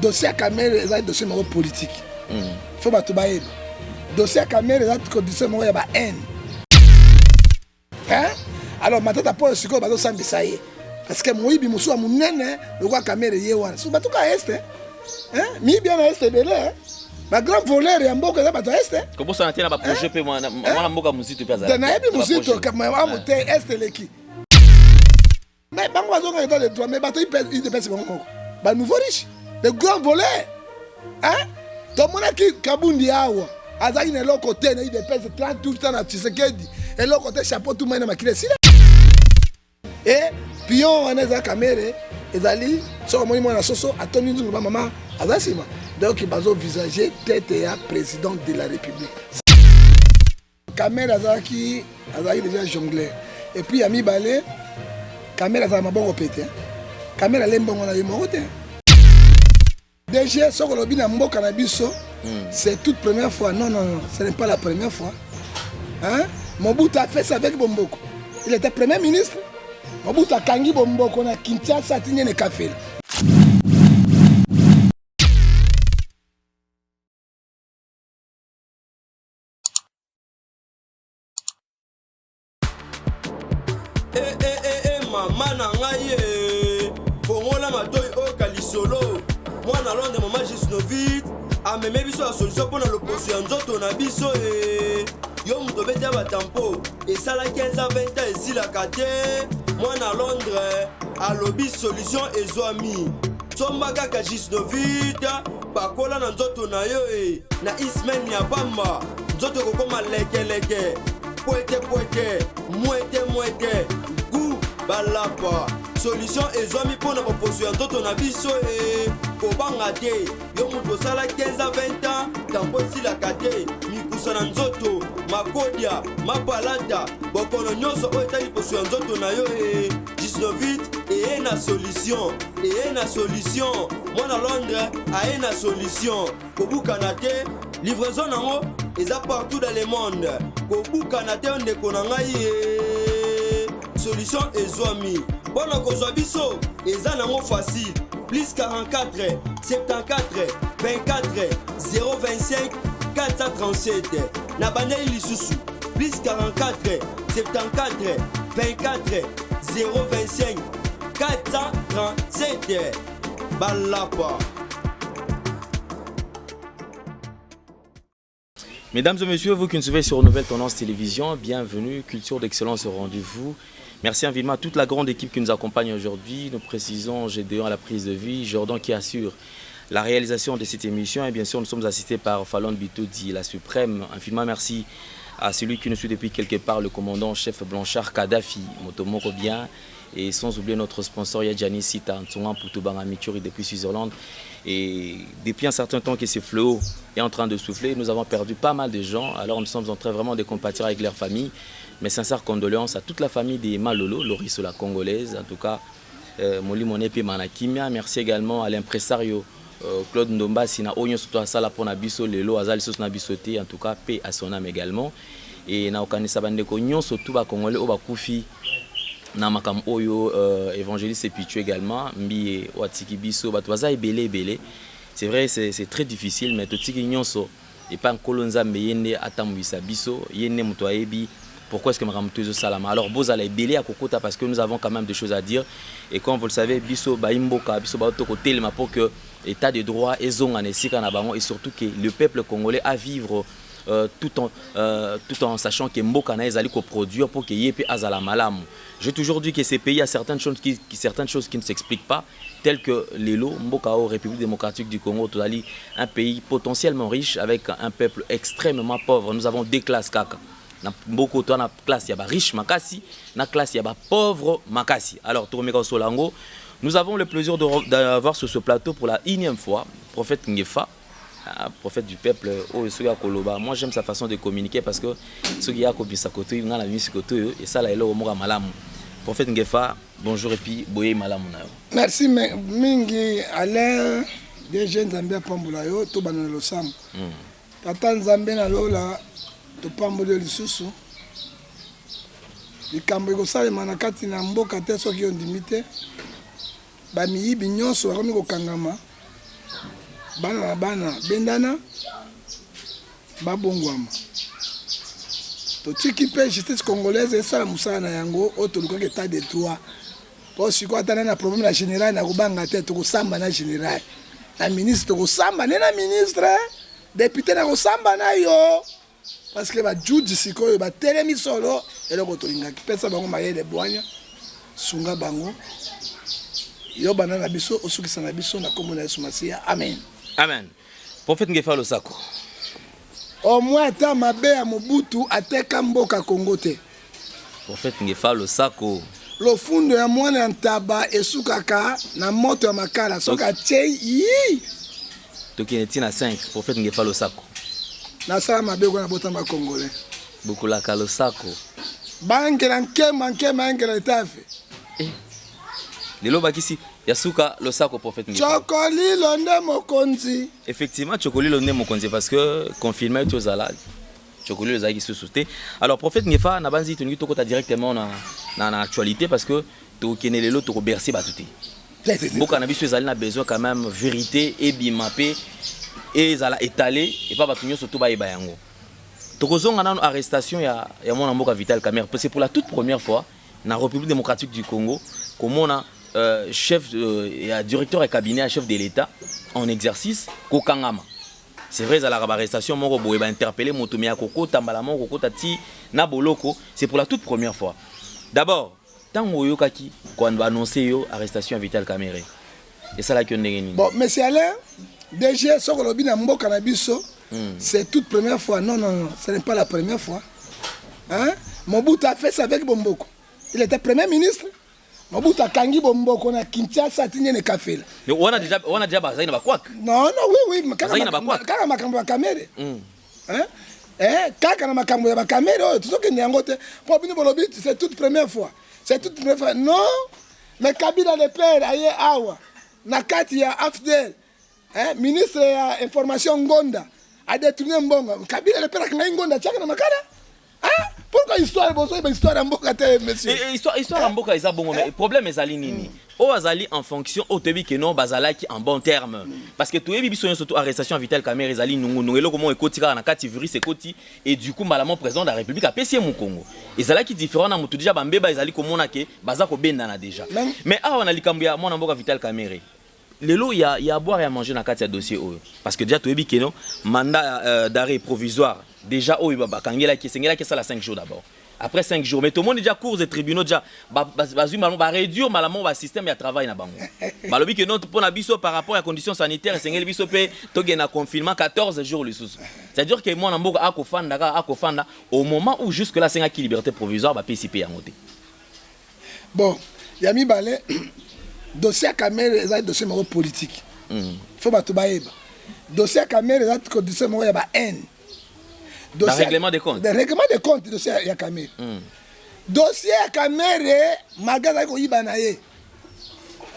Dossier ya Kamerhe ezali dossier moko politique. Faut bato bayeba. Dossier ya Kamerhe eza dossier moko ya ba haine. Hein? Alors Matata Ponyo sikoyo bazosambisa ye. Parce que moyibi mosusu ya monene lokola Kamerhe ye wana. So bato ka est. Hein? Miyibi ya na est ebele. Hein? Ba grand voleur ya mboka eza bato ya est. Kobosana te na ba projet pe mwana mwana mboka Muzito pe azala. Nayebi Muzito amu te est eleki. Mais bango bazonga état de droit mais bato UDPS bango moko. Ba nouveau riche, les grands voleurs. Hein? Tomonaki Kabundi awa azalaki na eloko te na UDPS 30 ans na Tshisekedi eloko te chapeau tout mai na makila esila. Et pion wana eza Kamerhe ezali soki omoni mwana soso atondi nzungu ba mama aza nsima donc bazo visager tete ya président de la République. Kamerhe azalaki azalaki déjà jongleur et puis ya mibale Kamerhe azala maboko pete. Kamerhe alembi mbongo na ye moko te. DG soki olobi na mboka na biso c'est toute première fois. Non non non, ce n'est pas la première fois. Hein? Mobutu a fait ça avec Bomboko. Il était premier ministre. Mobutu akangi Bomboko na Kinshasa atindi na Kafela. Eh, eh, eh, eh, mama na ngai eh. Fongola matoi oyoka lisolo. Mwana Londres, mama Gisnovit ameme biso ya solution mpo na loposo ya nzoto na biso eh. Yo moto obeti ya batampo esala 15 ans 20 ans esilaka te. Mwana Londres alobi solution ezwami. Somba kaka Gisnovit, pakola na nzoto na yo e na ismen ya pamba, nzoto ekokoma lekeleke, pwete pwete, mwete mwete, gu balapa. Solution ezwami mpo na boposo ya nzoto na biso e kobanga te. Yo moto osala 15 ans 20 ans tampo esilaka te, mikusa na nzoto, makodia, mapalata, bokono nyonso oyo etali poso ya nzoto na yo e Gisnovit eye na solution, eye na solution. Mwana Londres aye na solution. Kobukana te, livraison nango eza partout dans le monde. Kobukana te ndeko na ngai ye. Solution ezwami. Mpo na kozwa biso eza nango facile. Plus 44 74 24 025 437. Na bandeli lisusu. Plus 44 74 24 025 437. Balapa. Mesdames et messieurs, vous qui nous suivez sur Nouvelle Tendance Télévision, bienvenue, Culture d'Excellence au rendez-vous. Merci infiniment à toute la grande équipe qui nous accompagne aujourd'hui. Nous précisons Gédéon à la prise de vie, Jordan qui assure la réalisation de cette émission. Et bien sûr, nous sommes assistés par Fallon Bitodi, la suprême. Infiniment merci à celui qui nous suit depuis quelque part, le commandant chef Blanchard Kadhafi, Motomoko bien. Et sans oublier notre sponsor Yadjani Sita, Ntsonga Putubanga Mituri depuis Switzerland. Et depuis un certain temps que ce fléau est en train de souffler, nous avons perdu pas mal de gens. Alors nous sommes en train vraiment de compatir avec leur famille. Mes sincères condoléances à toute la famille des Malolo, Loris la Congolaise. En tout cas, Molimo Nepe Manakimia. Merci également à l'impresario Claude Ndomba, Sina Onyo, surtout à Sala pour Nabiso, Lelo, Azal, Sos Nabisoté, en tout cas, paix à son âme également. Et na okanisa bandeko nyonso tout ba Congolais oyo bakufi na makambo oyo, évangéliste Pichu également, Mbiye watiki biso, bato baza ebele ebele. C'est vrai, c'est très difficile, mais totiki nyonso epa Nkolo Nzambe ye nde atambwisa biso, ye nde moto ayebi pourquoi est-ce que makambo to ezosalama. Alors bozala ebele ya kokota parce que nous avons quand même des choses à dire. Et comme vous le savez, biso baimboka, biso bato kotelema pour que état de droit ezonga na esika na bango et surtout que le peuple congolais a vivre tout en sachant que mboka na ezali ko produire pour que ye pe azala malamu. J'ai toujours dit que ces pays a certaines choses qui ne s'expliquent pas, telles que lelo mboka o République démocratique du Congo tozali un pays potentiellement riche avec un peuple extrêmement pauvre. Nous avons deux classes kaka. Na mboko to na classe ya ba riche makasi, na classe ya ba pauvre makasi. Alors tokomeka solango, nous avons le plaisir d'avoir sur ce plateau pour la énième fois prophète Ngefa, prophète du peuple oyo soki akoloba. Moi j'aime sa façon de communiquer parce que soki akobisa koto nga na misi koto et ça la eloko moko malamu. Prophète Ngefa, bonjour et puis boye malamu na yo. Merci mingi Alain DG Nzambe apambola yo to bana losambo. Tata Nzambe na lola topamboli yo lisusu. Likambo ekosalema na kati na mboka te soki ondimi te. Ba miyibi nyonso bakomi kokangama. Bana na bana bendana babongwama. Totiki mpe justice congolaise esala mosala na yango oyo tolukaki, état de droit. Mpo sikoyo ata na problème na général, na kobanga te. Tokosamba na général, na ministre, tokosamba nde na ministre, député, na kosamba na yo, parce que bajuge sikoyo batelemi solo. Eloko tolingaki, pesa bango mayele, bwanya, sunga bango. Yo banda na biso, osukisa na biso, na nkombo na Yesu Masiya, amen. Amen. Prophète Ngefa, losako. Au moins ata mabe ya Mobutu, ateka mboka Kongo te. Prophète Ngefa, losako. Lofundo ya mwana ya ntaba esukaka na moto ya makala soki atie yi. Tokende ntina 5. Prophète Ngefa, losako. Nasala mabe ko na botama congolais. Bokulaka, losako. Bangela nkema nkema engela etafe. Eh. Lelo bakisi ya suka, losako, prophète Ngefa. Chokolilo nde mokonzi. Effectivement, Chokolilo nde mokonzi, parce que confinement eti ozala, Chokolilo ezalaki susu te. Alors, prophète Ngefa, na banzi tolingi tokota directement na actualité, parce que tokende lelo, tokobercer bato te. Mboka na biso ezali na besoin quand même vérité ebima mpe ezala étalé epa bato nyonso to bayeba yango. Tokozonga nano arrestation ya mwana mboka Vital Kamerhe. C'est pour la toute première fois na République démocratique du Congo komona chef ya directeur ya cabinet ya chef de l'État en exercice kokangama. C'est vrai, ezalaka baarrestation moko boye, bainterpeller moto, mais ya kokota mbala moko, kokota ti na boloko, c'est pour la toute première fois. D'abord, ntango oyokaki baannonce yo arrestation ya Vital Kamerhe, esalaki yo ndenge nini? Bon, monsieur Alain DG, soki olobi na mboka na biso c'est toute première fois, non, non, non, ce n'est pas la première fois, hein? Mobutu a fait ça avec Bomboko, il était premier ministre. Mobutu akangi Bomboko na Kinshasa, atindi ye na Kafela. Wana déjà bazali na bakwak. Non, non, oui. Bazali na bakwak. Kaka makambo ya Kamerhe. Hein? Eh, kaka na makambo ya baKamerhe oyo tozokende yango te, mpo bino bolobi c'est toute première fois, c'est toute première fois. Non, mais Kabila le père aye awa na kati ya AFDL, hein, ministre ya information Ngonda adétourné mbongo. Kabila le père akangai Ngonda, atiaka na makala, hein? Pourquoi histoire bozoyeba histoire ya mboka te, monsieur? Histoire ya mboka eza bongo, mais problème ezali nini? Oyo azali en fonction, oyo toyebi ke non, bazalaki en bon terme, parce que toyebi biso nyonso to arrestation ya Vital Kamerhe ezali nungunungu, eloko moko ekoti kaka na kati, virus ekoti, et du coup mbala mo président de la République apesi ye mokongo. Ezalaki différent na motu déjà bambeba ezali komona ke baza kobendana déjà. Mais awa na likambo ya mwana mboka Vital Kamerhe, lelo ya boire ya manger na kati ya dossier oyo, parce que déjà toyebi ke non, mandat d'arrêt provisoire déjà oyo bakangelaki, esengelaki esala 5 jours d'abord. Après 5 jours, mais tomoni déjà cours et tribunaux déjà bazwi malamu baréduire malamu basystème ya travail na bango. Balobi ke non, mpo na biso, par rapport ya condition sanitaire, esengeli biso mpe tokende na confinement 14 jours lisusu. C'est-à-dire que mwana mboka akofanda kaka, akofanda au moment où jusque là asengaki liberté provisoire, bapesi mpe yango te. Bon, ya mibale, dossier ya Kamerhe ezali dossier moko politique. Faut bato bayeba, dossier ya Kamerhe eza dossier moko ya ba haine. Règlement de compte. Règlement de compte, dossier ya Kamerhe. Dossier ya Kamerhe, malgré azali koyiba na ye,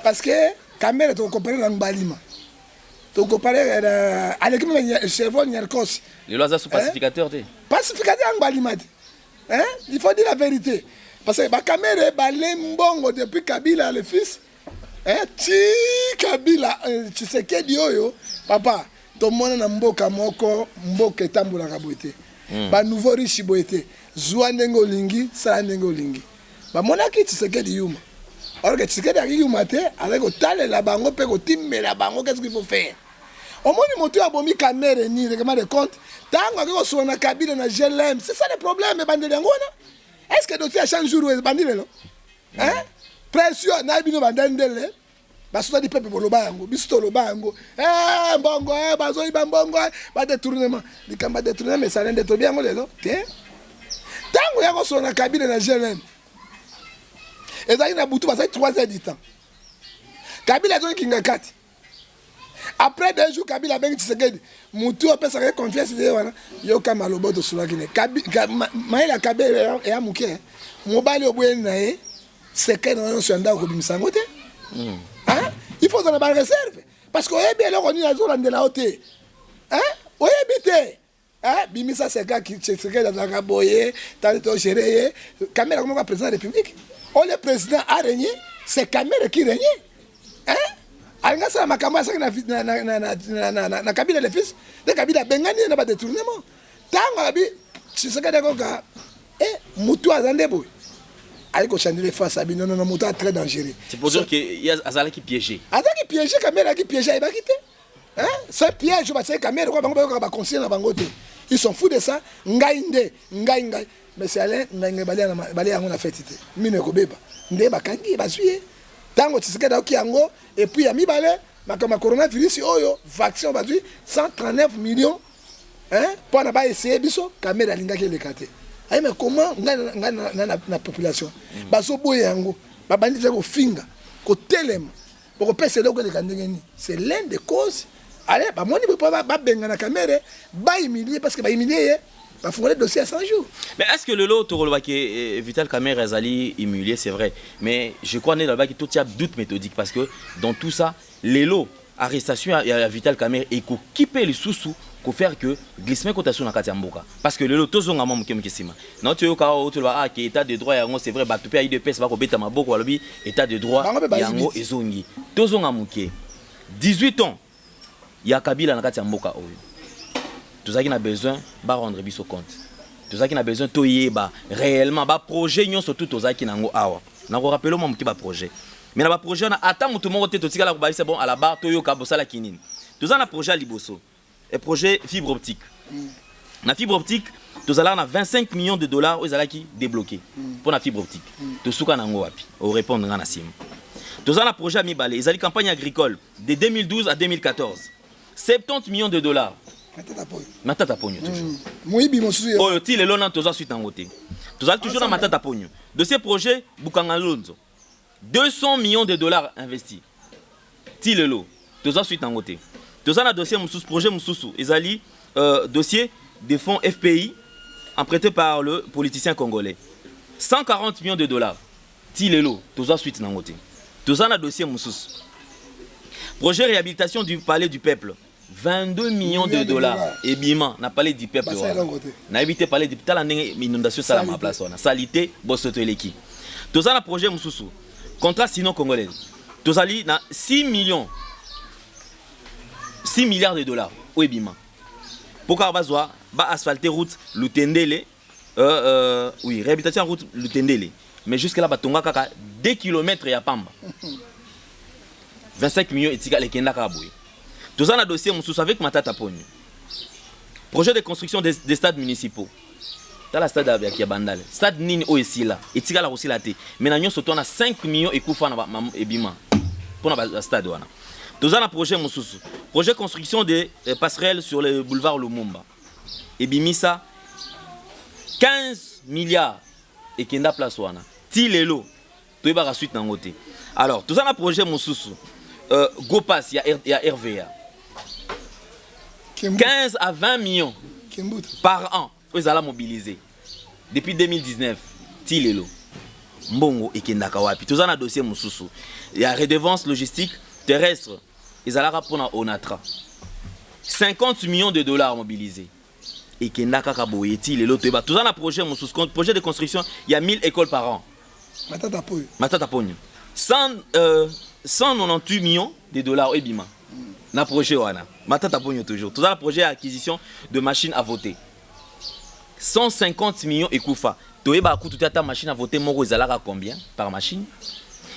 parce que Kamerhe tokocomparer na Ngbalima, tokocomparer aleki même cerveau Niarcos. Lelo aza sous pacificateur te. Pacificateur ya Ngbalima te, hein? Il faut dire la vérité, parce que baKamerhe bale mbongo depuis Kabila le fils, hein? Ti Kabila, Tshisekedi oyo papa, tomona na mboka moko, mboka etambolaka boye te. Banouveau riche boye te, zwa ndenge olingi, sala ndenge olingi. Bamonaki Tshisekedi yuma, or que Tshisekedi akiki yuma te, azali kotalela bango mpe kotimbela bango qu'est-ce qu'il faut faire. Omoni moto oyo abomi Kamerhe, ni règlement de compte, ntango akoki kosola na Kabila na GLM, c'est ça le problème. Ebandeli yango wana. Est ce que dossier ya chaque jour oyo ebandi lelo, hein? Pression nayebi bino bandendele basutani pepe, boloba yango, biso toloba yango. Eh, mbongo, eh, bazoyiba mbongo, eh, badétournement, likambo ya détournement esala nde tobi yango lelo te. Ntango ya kosola na Kabila na GLM ezalaki na butu, bazali 3 heures du temps, Kabila azongi kinga kati. Après 2 jours, Kabila abengi Tshisekedi, mutu apesaka ye confiance ye wana. Yoka maloba tosolaki ne mayele ya Kabila eya moke. Mobali oboyeni na ye, secret na nyonso ya ndako kobimisa yango te. Il faut ozala baréserve, parce que oyebi eloko nini azolandela yo te, oyebi te. Bimisa secret. Tshisekedi azalaka boye, tali togérer ye. Kamerhe akomaka président de la République, oyo le président a régné, c'est Kamerhe qui régnait, hein? Alingi asala makambo asalaki na Kabila le fils nde Kabila abengani ye na badétournement. Ntango abi Tshisekedi akoka e motu aza nde boye, ayi kochandele face abi non, non, moto a très dangereux. C'est pour dire que azalaki piégé. Azalaki piégé. Kamerhe azalaki piégé, ayebaki te. Hein? Ce piège batiaki Kamerhe kwa bango, bayokaka baconseil na bango te, ils sont fous de ça. Ngai nde ngai ngai, mais c'est Alain ngai ngai balia yango na feti te, mino ekobeba nde bakangi ye, bazwi ye. Ntango Tshisekedi ayoki yango, et puis ya mibale, makambo ya coronavirus oyo, vaccin bazwi 139 millions mpo na baessayer biso. Kamerhe alingaki eleka te. Aye, mais comment ngai ngai na population bazoboya yango, babandi te kofinga, kotelema, bokopesa eloko eleka ndenge nini? C'est l'un des causes. Ale bamoni boye mpo babengana Kamerhe, bahumilie, parce que bahumilie ye, bafungoli dossier ya 100 jours. Mais est ce que lelo tokolobaki Vital Kamerhe azali humilié? C'est vrai, mais je crois nde nalobaki totia doute méthodique, parce que dans tout ça, lelo arrestation ya Vital Kamerhe ekoki mpe lisusu kofaire que glissement ekota so na kati ya mboka, parce que lelo tozonga mwa moke moke nsima na toyoka oyo toloba ah ke état de droit yango, c'est vrai, bato mpe ya UDPS bakobeta maboko, balobi état de droit yango ezongi. Tozonga moke, 18 ans ya Kabila na kati ya mboka oyo, tozalaki na besoin barendre biso compte, tozalaki na besoin toyeba réellement baprojet nyonso tu tozalaki nango awa. Nakorappeler mwa moke baprojet, mais na baprojet wana ata motu moko te totikala kobalisa bon à la barre, toyoka bosalaki nini. Toza na projet ya liboso, e projet fibre optique. Na fibre optique tozalaka na 25 millions de dollars oyo ezalaki débloqué mpo na fibre optique. Tosuka na yango wapi? Orépondre nga na nsima. Toza na projet ya mibale, ezali campagne agricole de 2012 à 2014, 70 millions de dollars. Matata Ponyo. Matata Ponyo toujours. Moyibi mosusu. Oyo ti lelo na toza suite yango te. Tozali toujours na Matata Ponyo, dossier projet Bukanga Lonzo, 200 millions de dollars investis, ti lelo toza suite yango te. Toza na dossier mosusu, projet mosusu ezali dossier des fonds FPI emprunté par le politicien congolais, 140 millions de dollars, ti lelo toza suite nango te. Toza na dossier mosusu, projet réhabilitation du Palais du peuple, 22 millions de dollars ebima na Palais du peuple wana. Nayebi te palais du, tala ndenge inondation esalama place wana, salité, bosoto eleki. Toza na projet mosusu, contrat sino congolaise, tozali na 6 millions, 6 milliards de dollars oyo ebima mpo kaka bazwa baasphalte route Lutendele, oui, réhabilitation ya route Lutendele, mais jusque là batonga kaka 2 km ya pamba. 25 millions etikala, ekenda kaka boye. Toza na dossier mosusu avec Matata Ponyo, projet de construction des stades municipaux. Tala stade ya Bandale, stade nini oyo esila, etikala kosila te, mais na nyonso to na 5 millions ekufa na ebima mpona bastade wana. Toza na projet mosusu, projet construction de passerelles sur le boulevard Lumumba, ebimisa 15 milliards, ekenda place wana, ti lelo toyebaka suite nango te. Alors toza na projet mosusu, Gopass ya RVA, 15 à 20 millions par an oyo ezala mobilisé depuis 2019, ti lelo mbongo ekendaka wapi? Toza na dossier mosusu ya redevance logistique terrestre, ezalaka mpona Onatra, 50 millions de dollars mobilisés, ekenda kaka boye, ti lelo toyeba. Toza na projet mosusu, projet de construction ya 1000 écoles par an. Matata Ponyo. Matata Ponyo, 100, 198 millions de dollars ebima na projet wana, Matata Ponyo toujours. Toza na projet ya acquisition de machines à voter, 150 millions ekufa, toyebaka kutu te ata machine à voter moko ezalaka combien par machine.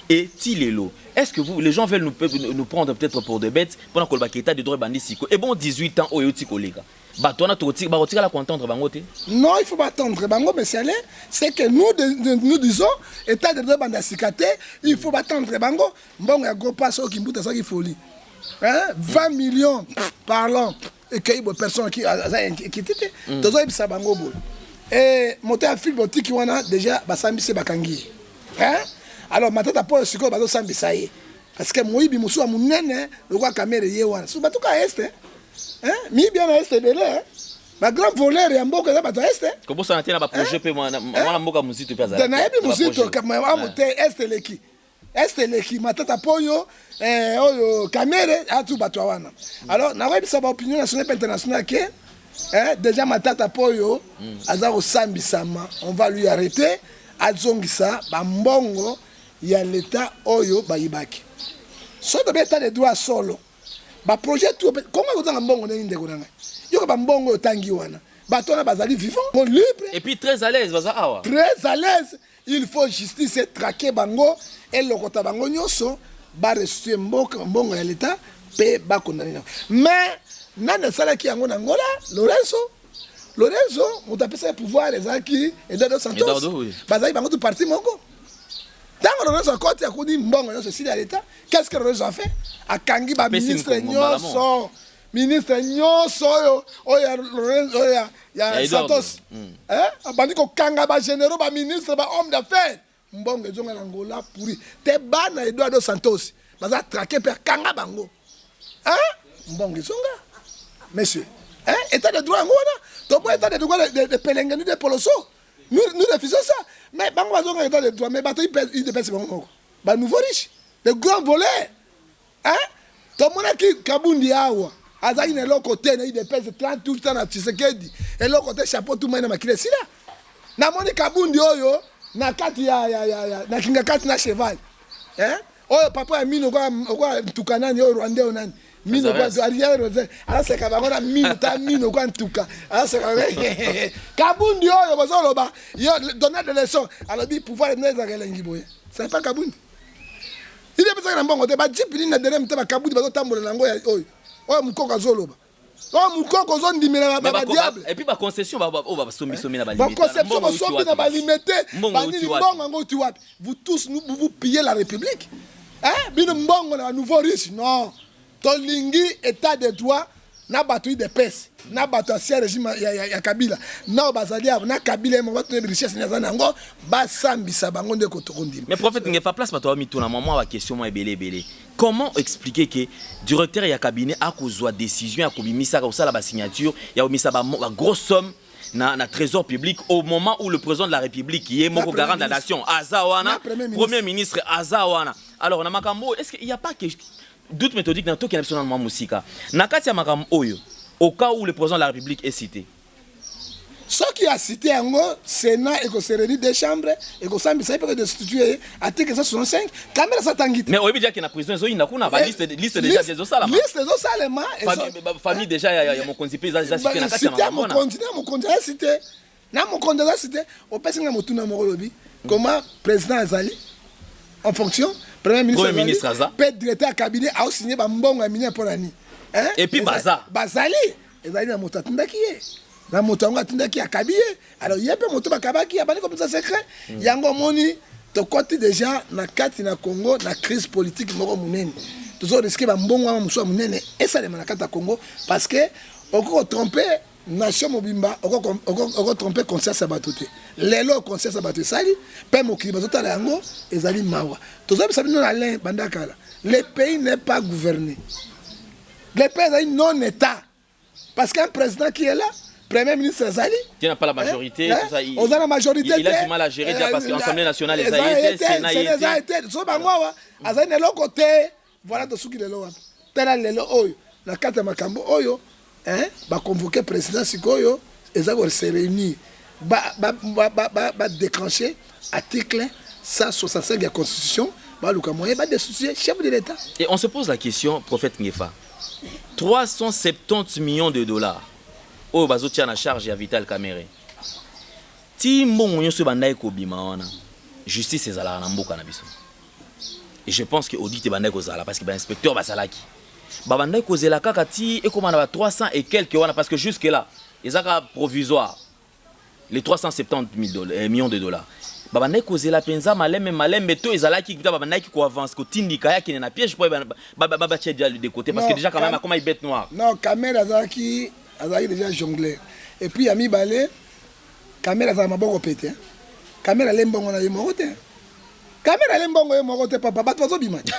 Et ti lelo, est-ce que vous, les gens veulent nous prendre peut-être pour des bêtes mpona kolobaka état de droit ebandi siko? Et bon, 18 ans oyo euti koleka, bato wana bakotikala koentendre bango te. Non, il faut pas attendre bango, mais c'est c'est que nous nous disons état de droit banda sika te, il faut pas attendre bango. Mbongo ya Gopass oyo Kimbuta asalaki folie, hein, 20 millions parlant ekei boye, personne qui aza inquiété te. Tozoyebisa bango boye, e moto ya fibre otiki wana déjà basambisi, bakangi ye, hein. Alors Matata mpo sikoyo bazosambisa ye parce que moyibi mosusu ya monene lokola Kamerhe ye wana. So bato ka Est, miyibi wana Est ebele, bagrand voleur ya mboka eza bato ya Est. Kobosana te na baprojet mpe mwana mboka Muzito mpe azala. Nayebi Muzito amu te. Est eleki, Est eleki. Matata Ponyo, oyo Kamerhe atu bato ya wana. Alors nakoyebisa baopinion nationale mpe internationale ke déjà Matata Ponyo aza kosambisama, on va lui arrêter, azongisa bambongo ya leta oyo bayibaki. Soki tobi état de droit solo, baprojet tout Kongo ekozanga mbongo ndenge? Ndeko na ngai, yoka, bambongo oyo otangi wana, bato wana bazali vivant, libre. Et puis très à l'aise, baza awa. Très à l'aise. Il faut justice etraquer bango, elokota bango nyonso, barestituer mboka mbongo ya l'État mpe bakondamner yango. Mais nani asalaki yango na Angola? Lorenzo. Lorenzo, moto apesaki pouvoir ezalaki Eduardo Santos. Eduardo, oui. Bazalaki bango tu parti moko. Ntango Lorenzo akoti, akudi mbongo nyonso esili ya l'État. Qu'est ce que Lorenzo a fait? Akangi baministre Apesi mbala nyonso, ministre nyonso oyo ya Lorenzo, oyo ya Ya Eduardo. Santos. Eh? Abandi kokanga bagénéraux, baministre, bahomme d'affaires. Mbongo ezonga na Angola pourri te. Bana Eduardo Santos baza traqué mpe akanga bango. Hein? Mbongo ezonga, monsieur. Hein? État de droit yango wana. Toboya état de droit de pelengeni, de poloso. Nous, nous refusons ça. Mais bango bazonga état de droit, mais bato UDPS bango moko, banouveau riche, de grands voleurs. Hein? Tomonaki Kabundi awa, azalaki na eloko te na UDPS 30 ans na Tshisekedi, eloko te, chapeau tumai na makili esila. Namoni Kabundi oyo na kati ya na kinga kati na cheval, hein? Oyo papa ya mino okwa ntuka, nani oyo, rwandais oyo, nani, mino Azarias. Arrière azaseka bango na mino, ta mino kwa ntuka, azaseka. Kabundi oyo bozoloba yo donneur de leçon, alobi pouvoir nde ezalaka elengi boye. C'est pas Kabundi. Il epesaka na mbongo te, bajeep nini na derem te, bakabundi bazotambola na yango ya oyo mokoko azoloba, oyo mokoko ozondimela badiable. Et puis baconcession oyo basombisomi na balimete. Baconception bosombi na balimete. Mbongo banini euti wapi? Mbongo yango euti wapi? Vous tous, nous, vous pillez la République, hein? Bino mbongo na banouveau riche. Non, tolingi état de droit na bato UDPS, na bato ancien régime ya Kabila, na oyo bazali awa na Kabila ye moko, bato richesse nini aza na yango, basambisa bango nde kotokondima. Mais prophète Ngefa, place bato bamituna mwa baquestion mwa ebele ebele. Comment expliquer que directeur ya cabinet akozwa décision ya kobimisaka, kosala basignature ya kobimisa bagrosse somme na trésor public au moment où le président de la République ye moko premier garant de la ministre. nation aza wana, Na premier ministre. Premier ministre aza wana? Alors na makambo oyo, est-ce qu'il y a pas que doute méthodique na tokende biso na mwa mosika na kati ya makambo oyo, au cas où le président de la République est cité? Soki acité yango, Sénat ekose réunir, deux chambres, ekosambisa ye mpe kodestituer ye, article 165. Kamerhe asatangi te. Mais oyebi déjà ke na prison ezoyinda kuna, baliste, liste déjà ezosalama. Liste ezosalema. Famille déjà ya mokonzi mpe eza cité na kati ya cité ya makambo wana. Mokonzi, na mokonzi aza cité, na mokonzi aza cité. Opesi nga motuna moko, olobi comment président azali en fonction, premier ministre, Premier ministre aza. mpe directeur ya cabinet aosigner bambongo ya minene mpo na nini? Hein? Et puis baza. Bazali, ezali na moto atindaki ye, na moto yango atindaki, akabi ye. Alors ye mpe moto bakabaki, abandi kopesa secret yango. Omoni, tokɔti déjà na kati na Congo na crise politique moko monene. Tozorisquer bambongo wana mosusu ya monene esalema na kati ya Congo, parce que okoki kotromper nation mobimba, okotromper conscience ya bato te. Lelo conscience ya bato esali mpe mokili bazotala yango, ezali mawa. Tozobisa bino na lin banda kala, le pays n'est pas gouverné, le pays ezali non état, parce qu'un président qui est là, premier ministre azali Qui n'a pas la majorité, Hein? tout ça, Oza na majorité. Il a du mal à gérer déjà parce que l'Assemblée nationale eza ye te, Sénat ye eza te. ye te. So bango awa azali na eloko te. Voilà, tosuki lelo wapi? Tala lelo oyo na kati ya makambo oyo, hein, baconvoquer président sikoyo, eza kose réunir, badéclencher article 165 ya constitution, baluka moyen badestituer chef de l'État. Et on se pose la question, prophète Ngefa, 370 millions de dollars oyo bazotia na charge ya Vital Kamerhe, ti mbongo nyonso ebandaki kobima wana, justice ezalaka na mboka na biso? Et je pense que audit ebandaki kozala, parce que bainspecteur bazalaki, babandaki kozela kaka ti ekóma na ba 300 et quelque wana, parce que jusque là eza kaka provisoire, les 370 000 dollars, millions de dollars. Babandaki kozela mpenza malembe malembe to ezalaki kuta babandaki koavance, kotindika ye akende na piège po batia déjà de côté, parce que Non, déjà quand même akoma bête noire. Non, Kamerhe azalaki déjà jongleur. Et puis ya mibale, Kamerhe azala maboko pete. Kamerhe ale mbongo na ye moko te. Kamerhe ale mbongo ye moko te, papa. Bato bazobima te.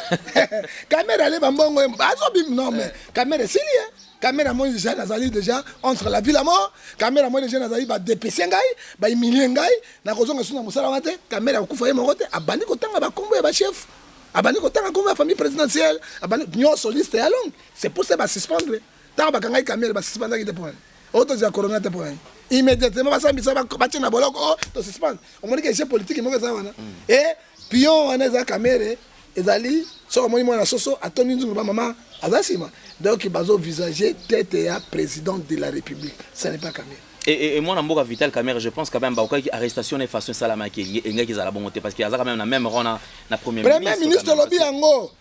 Kamerhe ale bambongo ye azobima. Non, mais Kamerhe esili ye. Kamerhe amoni déjà nazali déjà entre la vie, la mort. Kamerhe amoni déjà nazali, badépêche ngai, bahumilie ngai, nakozonga su na mosala wana te. Kamerhe akokufa ye moko te. Abandi kotanga bakombo ya bachef, abandi kotanga nkombo ya famille présidentielle, abandi nyonso, liste ya longue. C'est pour ça basuspendre. Ntango bakangaki Kamerhe, basuspendaki te mpo nani? Oyo tozela corona te, mpo nani immédiatement basambisa, batie na boloko? O tosuspendre. Omoni ke jeu politique moko eza wana. E pion wana eza Kamerhe. Ezali soki omoni mwana soso atondi nzungu ba mama aza nsima, donc bazoenvisager tête ya président de la République, ce n'est pas Kamerhe. Et mwana mboka Vital Kamerhe, je pense quand même bakokaki arrestation na façon esalamaki elingaki ezala bongo te, parce que aza quand même na même rang na premier premier ministre. Olobi yango,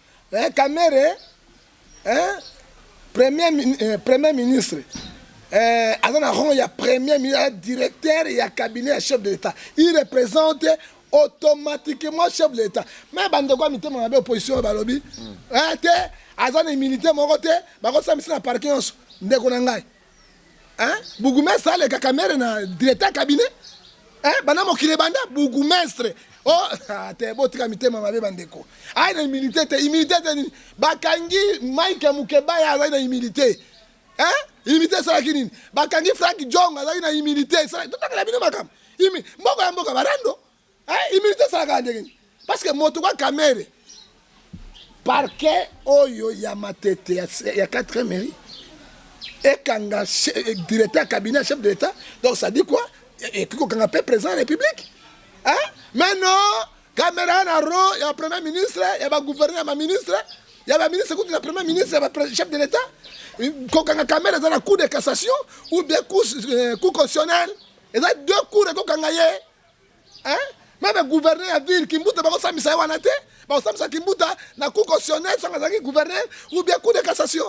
Kamerhe, premier ministre aza na rang ya premier ministre, directeur ya cabinet ya chef de l'État. Il représente automatiquement chef de l'État. Mais bandeko ya mitema mabe, opposition oyo, balobi te aza na immunité moko te, bakosambisa na parquet nyonso. Ndeko na ngai, bourgmestre aleka Kamerhe na directeur cabinet? Banda mokili ebanda, bourgmestre oh, te, botika mitema mabe, bandeko. Ayi na immunité te, immunité te nini? Bakangi Mike Mukebaya, azali na immunité. Immunité esalaki nini? Bakangi Frank Diongo, azalaki na immunité. Totangela bino makambo mboka ya mboka barando. Immunité esalaka ndenge nini? Parce que moto kwa Kamerhe, parquet oyo ya Matete ya 4e mairie ekanga directeur cabinet chef de l'État, donc ça dit quoi? Ekoki kokanga mpe président ya République, hein? Mais non, Kamerhe na rang ya premier ministre, ya bagouverneur, ya baministre, ya baministre kutu na premier ministre, ya chef de l'État. Kokanga Kamerhe eza na cour de cassation ou bien cour constitutionnelle. Eza deux cours ekokanga ye, hein? Même gouverneur ya ville Kimbuta, bakosambisa ye wana te. Bakosambisa Kimbuta na cour constitutionnelle soki azalaki gouverneur, ou bien cour de cassation,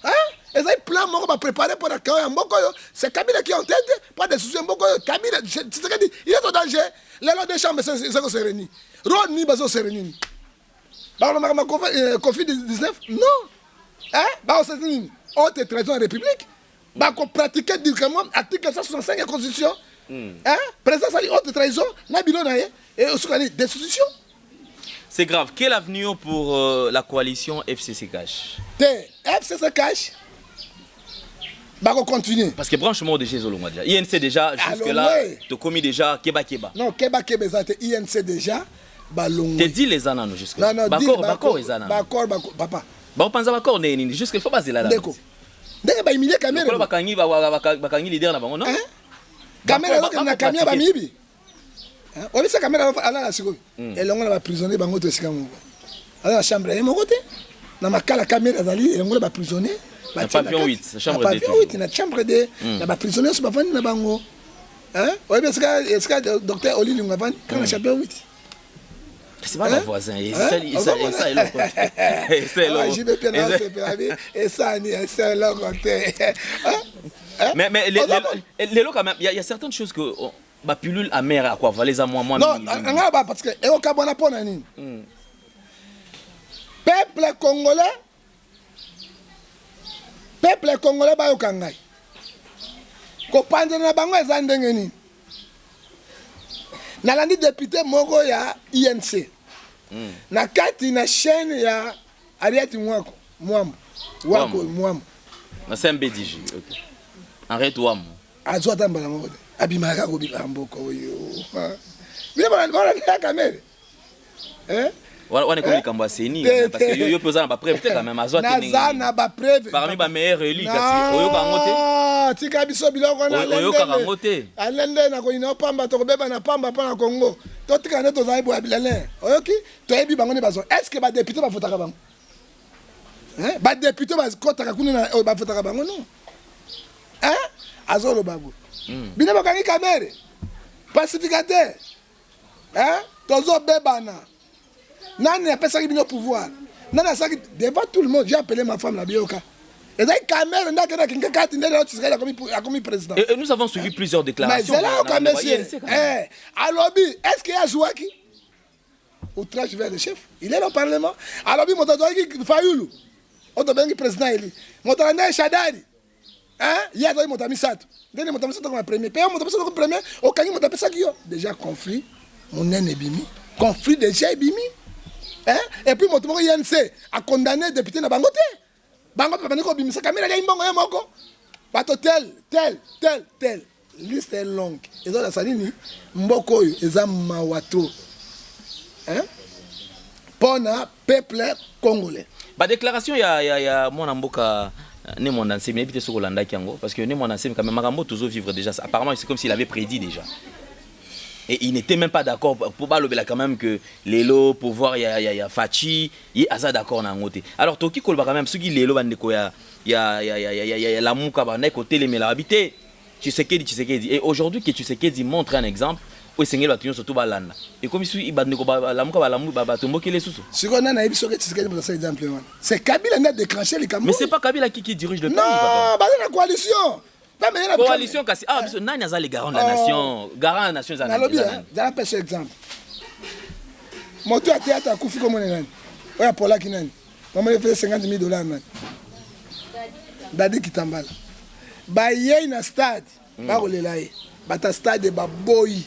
hein? Ezali plan moko bapréparé mpo na kao ya mboka oyo. C'est Kabila qui est en tête, pas de souci. Mboka oyo, Kabila, Tshisekedi, il est en danger. Lelo deux chambres eza kose réunir, rôle nini bazose réunir? Bakolobaka ma Covid 19, non, hein? Bakosala nini? Haute trahison ya République, bakopratiquer directement article 165 ya Constitution, hein? Président asali haute trahison na bino na ye osukani destitution. C'est grave. Quel avenir pour la coalition FCC Cash? Te, FCC Cash bakocontinue. Parce que branchement de chez ezolongwa déjà. INC déjà, jusque-là, tokomi déjà keba keba. Non, keba keba eza te. INC déjà balongwe. Te dit les anano jusque-là. Non, non. Bakor, bakor eza nano. Bakor, papa. Bakopanza bakor ne nini? Jusque il faut bazela la. Ndeko. Ndenge bahumilie Kamerhe. Lokola bakangi leader na bango, non? Kamerhe azokende na camion bamiyibi. Oyebisa Kamerhe alala sikoyo elongo na baprisonnier bango to esika moko. Aza na chambre ye moko te na Makala. Kamerhe azali elongo na baprisonnier. Na pavillon 8, chambre. Pavillon 8, na chambre de na baprisonnier nyonso bavandi na bango. Oyebi esika docteur Olilingo avandi kaka na chambre 8. C'est pas voisin. Esa eloko. Esa eloko. JB mpe nasepela esani, esa eloko te. Mais lelo quand même, il y a certaines choses que ba pilule amère à quoi avaler ça, moi moi. Non, nga ba parce que ekokabwana mpo na nini? Peuple congolais, peuple congolais, bayoka ngai. Kopanzana na bango eza ndenge nini? Nalandi député moko ya INC na kati na chaîne ya Ariati Mwako Mwambo Wako Mwambo. Na CMBDG, ok, Henriette Wamo. Azwa ata mbala moko te, abimaka kaka kobimaka mboka oyo. Bino balandaka Kamerhe. Wana ekomi likambo ya CENI, parce que yo mpe oza na bapreuve te quand même. Azwa te? Naza na bapreuve. Parmi bameilleur élu, kasi oyoka yango te. Tika biso biloko wana. Oyokaka yango te. Alende na koyina opamba, tokobeba na pamba mpo na Congo. Totika nde tozali boya bilele. Oyoki, toyebi bango nde bazwa. Est ce que badéputé bavotaka bango? Badéputé bakotaka kuna, bavotaka bango? Non, azoloba boye: bino bakangi Kamerhe pacificateur, tozobebana. Nani apesaki bino pouvoir? Nani asalaki? Devant tout le monde, j'ai appelé ma femme na biyoka. Ezali Kamerhe nde akende akinga kati nde Tshisekedi akomi président. Et nous avons suivi plusieurs déclarations. Mais zela oka, monsieur, alobi est ce que ye azwaki outrage vers le chef? Il est au parlement, alobi moto azwaki Fayulu oyo tobengi président eli, moto alandaki Shadari, ye azwaki moto ya misato. Ndenge moto ya misato akoma premier, mpe yo moto misato akomi premier, okangi moto apesaki yo déjà. Conflit monene ebimi, conflit déjà ebimi. Et puis moto moko INC acondamné député na bango te. Bango mpe babandi kobimisa Kamerhe aliaki mbongo ye moko, bato tel tel tel tel, liste est longue. Ezolakisa nini? Mboka oyo eza mawa trop mpona peuple congolais. Badéclaration ya mwana mboka Ne Mwanda Nsemi, nayebi te soki olandaki yango, parce que Ne Mwanda Nsemi quand même, makambo tozovivre déjà, apparemment c'est comme s'il avait prédit déjà. Et il n'était même pas d'accord pour balobela quand même que lelo pouvoir ya Fatshi, ye aza d'accord na yango te. Alors toki koloba quand même soki lelo bandeko ya Lamuka bandaki kotelemela babi te Tshisekedi, Tshisekedi, et aujourd'hui que Tshisekedi montre un exemple oyo esengeli bato nyonso to balanda, ekomi su bandeko balamuka balamu batombokeli lisusu. Sikoyo nani ayebi soki Tshisekedi moto asala exemple wana? C'est Kabila nde adéclenché likambo. Mais c'est pas Kabila qui dirige le pays, Non. Papa. Baza na coalition. Coalition, kasi ah biso nani aza le garant de la nation? Garant de la nation eza nalobi, zala pesa exemple. Moto ya théâtre akufi, komona nani oyo apolaki? Nani mamoni epesa 50 000 dollars? Nani? Dadi Kitambala. Bayei na stade, bakolela ye, bata stade baboyi.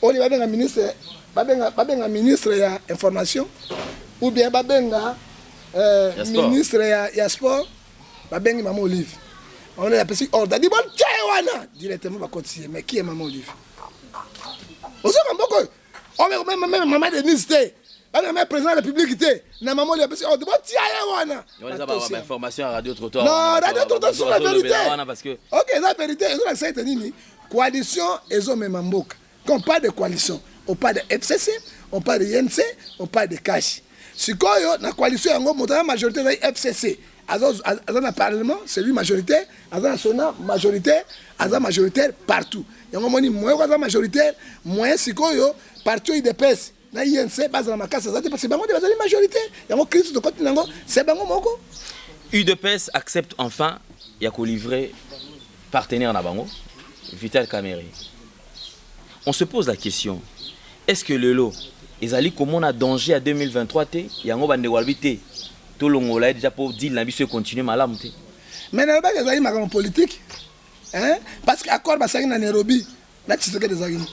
Oyo babenga ministre, babenga ministre ya information ou bien babenga ministre ya sport, babengi Mama Olive. Mama Olive apesi ordre adi botia ye wana directement, bakotisi ye. Mais qui est Mama Olive? Ozoka mboka oyo, même Mama Denise te, babenga président de la République te. Na Mama Olive apesi ordre, botia ye wana. Information ya radio trottoir. Non, radio trottoir sur la vérité. Ok, eza vérité. Ezolakisa ete nini? Coalition ezomema mboka. Quand on parle de coalition, on parle de FCC, on parle de UNC, on parle de CACH. Sikoyo na coalition yango, moto aza majorité ezali FCC. Aza na parlement, c'est lui majoritaire. Aza na Sénat majoritaire, aza majoritaire partout. Yango moni moyen ko aza majoritaire, moyen sikoyo parti oyo UDPS na UNC bazala makasi aza te, parce que bango nde bazali majorité. Yango crise tokoti nango, c'est bango moko. UDPS accepte enfin ya kolivrer partenaire na bango Vital Kamerhe. On se pose la question: est-ce que lelo ezali komona danger ya 2023 te? Yango bandeko balobi te, tolongola ye déjà mpo deal na biso econtinue malamu te. Mais nalobaki ezali makambo politique, hein? Parce que accord basalaki na Nairobi na Tshisekedi ezalaki nini?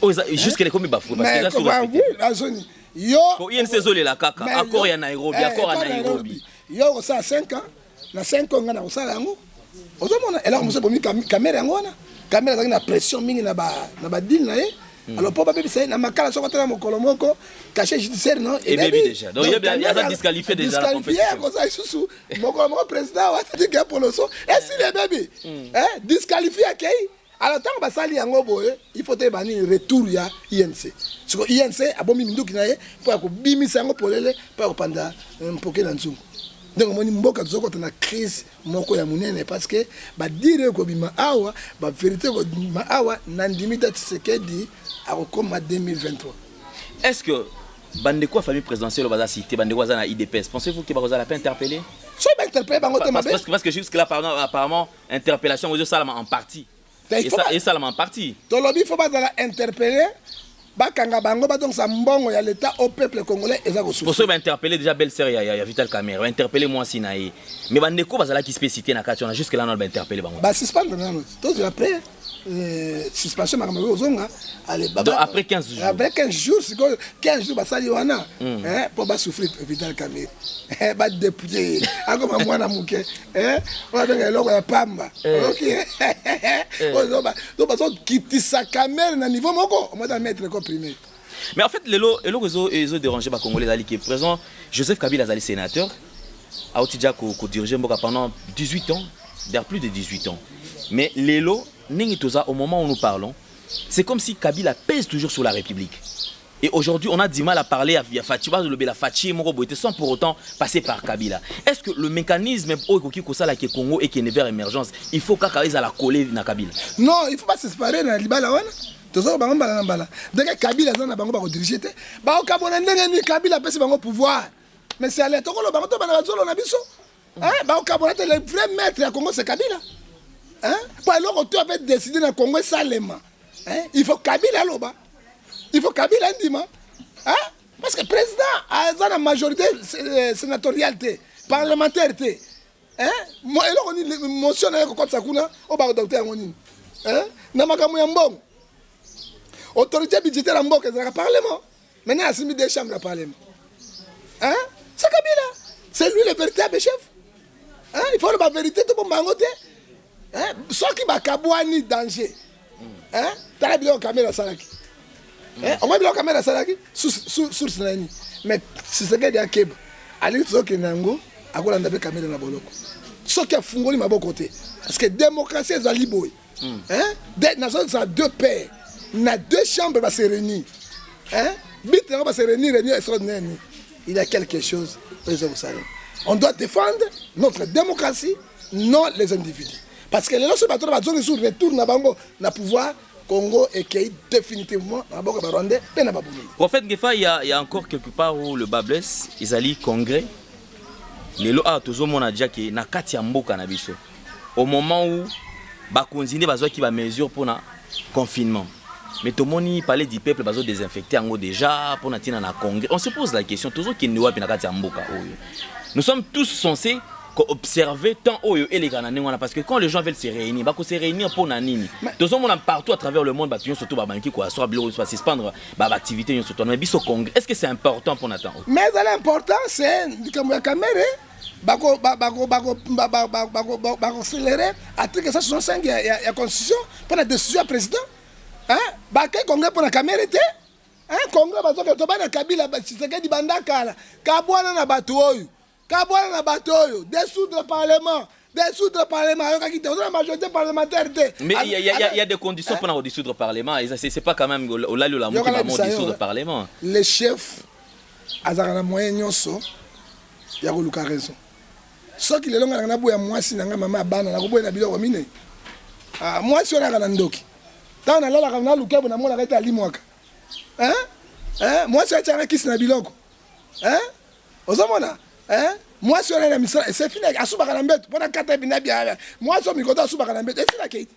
Oyo jusque ekomi bafoué parce que eza sous respecté. Azoni yo. Po UNC ezolela kaka accord ya Nairobi, accord ya Nairobi. Yo okosala 5 ans, na 5 ans ngai na kosala yango. Ozomona eloko mosusu ebomi Kamerhe yango wana. Kamerhe azalaki na pression mingi na badeal na ye. Alors mpo babebisa ye na makala, soko atala mokolo moko casier judiciaire no. Ebebi déjà. Donc, aza disqualifié déjà la disqualifié. Compétition. Akozala lisusu mokolo moko président watike poloso esili, ebebi, disqualifié, akei. Alors ntango basali yango boye, il faut toyeba nini retour ya UNC. Siko UNC abomi minduki na ye mpo ya kobimisa yango polele, mpo ya kopanda mpoke na nzungu. Ndenge omoni mboka tozokota na crise moko ya monene, parce que badires ekobima awa, bavérité ekobima awa. Na ndimi ta Tshisekedi akokoma 2023. Est-ce que bandeko ya famille présidentielle oyo baza cité, bandeko baza na UDPS, pensez-vous que bakozala pe interpellé? Soki bainterpellé bango te, mabe. Parce que jusque là, pardon, apparemment interpellation ezosalama en partie. Te, il faut Esalama en partie. Tolobi faut bazala interpellé, bakanga bango, bazongisa mbongo ya l'État au peuple congolais eza Pour kosouffrir. Ceux bainterpellé déjà belle sœur ya Vital Kamerhe, bainterpellé mwasi na ye, mais bandeko bazalaki mpe cité na kati wana, jusque là nano bainterpellé bango. Basuspendre nano, tozela après suspension, makambo ekoki kozonga. Ale, Donc, après 15 jours. Après 15 jours, sikoyo 15 jours basali wana mpo basouffrir Vital Kamerhe, badépouiller, akoma mwana moke oyo abenga eloko ya pamba. Ok, oyo donc bazokitisa Kamerhe na niveau moko omata maître école primaire. Mais en fait lelo eloko ezo déranger bacongolais ezali ke présent Joseph Kabila azali sénateur, auti déjà kodiriger mboka pendant 18 ans, d'ailleurs plus de 18 ans. Mais lelo ndenge toza, au moment où nous parlons, c'est comme si Kabila pèse toujours sur la République. Et aujourd'hui, on a du mal à parler à Fatshi, la Fatshi moko boye sans pour autant passer par Kabila. Est-ce que le mécanisme oyo ekoki kosala ke Congo ekende vers émergence, il faut kaka ezala collé na Kabila? Non, il faut pas se séparer na libala wana. Tozoka bango mbala na mbala. Ndenge Kabila aza na bango, bakodiriger te, bakokabona ndenge nini? Kabila apesi bango pouvoir, mais c'est ale tokoloba bango to bana bazolo na biso. Bakokabona te. Le vrai maître ya Congo, c'est Kabila, po eloko to ape décide na Congo esalema, il faut Kabila aloba, il faut Kabila ndima, parce que président aza na majorité sénatoriale te, parlementaire te. Eloko nini motion na ye kokotisa kuna oyo bakodokte yango nini na makambo ya mbongo? Autorité budgétaire ya mboka ezalaka parlement. Maintenant asimbi deux chambres ya parlement, hein? C'est Kabila, c'est lui le véritable chef, hein? Il faut loba vérité, tobomba yango te, hein? Soki bakabwani, danger, hein? Tala biloko Kamerhe asalaki, omoi biloko Kamerhe asalaki, source na nini? Mais Tshisekedi akeba, alingi tozokende yango, akolanda mpe Kamerhe na boloko soki afungoli maboko te, parce que démocratie ezali boye. Hein? Nazozala deux pères. Na deux chambres ba se réunir, hein? But nango ba se réunir, réunion extraordinaire nini? Il y a quelque chose oyo eza kosala. On doit défendre notre démocratie, non les individus, parce que lelo soki bato na bazongi sur retour na bango na pouvoir, Congo ekei définitivement na maboko ya Barwandais mpe na Baburundi. Prophète Ngefa, il y a encore quelque part où le bât blesse, ezali congrès. Lelo awa tozomona déjà ke na kati ya mboka na biso, au moment où bakonzi nde bazwaki bamesure mpona confinement, mais tomoni Palais du Peuple bazodésinfecte yango déjà mpona ntina na congrès. On se pose la question: tozokende wapi na kati ya mboka oyo? Nous sommes tous censés observer temps oyo eleka na ndenge wana, parce que quand les gens veulent se réunir, bako se réunir mpona nini? Tozomona partout à travers le monde, bato nyonso to babanki koassoir biloko nyonso, basuspendre baactivité nyonso to. Mais biso, congrès, est ce que c'est important mpona temps oyo? Mais ezali important. C'est likambo ya Kamerhe. Bakoaccélérer article 165 ya constitution mpona décision ya président. Bakei congrès mpona Kamerhe te. Congrès bazoke tobana Kabila, Tshisekedi banda kala kabwana na bato oyo, kabwana na bato oyo, dissoudre parlement, dissoudre parlement. Ayokaki te, oza na majorité parlementaire te. Mais il y a des conditions pour dissoudre parlement et ça, c'est pas quand même olali olamuki bamo dissoudre parlement. Le chef azalaka na moyen nyonso ya koluka raison. Soki lelo ngai nanga naboya mwasi na ngai, mama ya bana, nakoboya na biloko minei. Mwasi oyo naka na ndoki, ntango nalalaka naluka bo namonaka ete alimwaka. Mwasi oyo atiaka kisi na biloko, ozomona mwasi oyo na misala esefini, asubaka na mbeto mpona kata bina bia. Mwasi oyo mikoto asubaka na mbeto, esilaki te.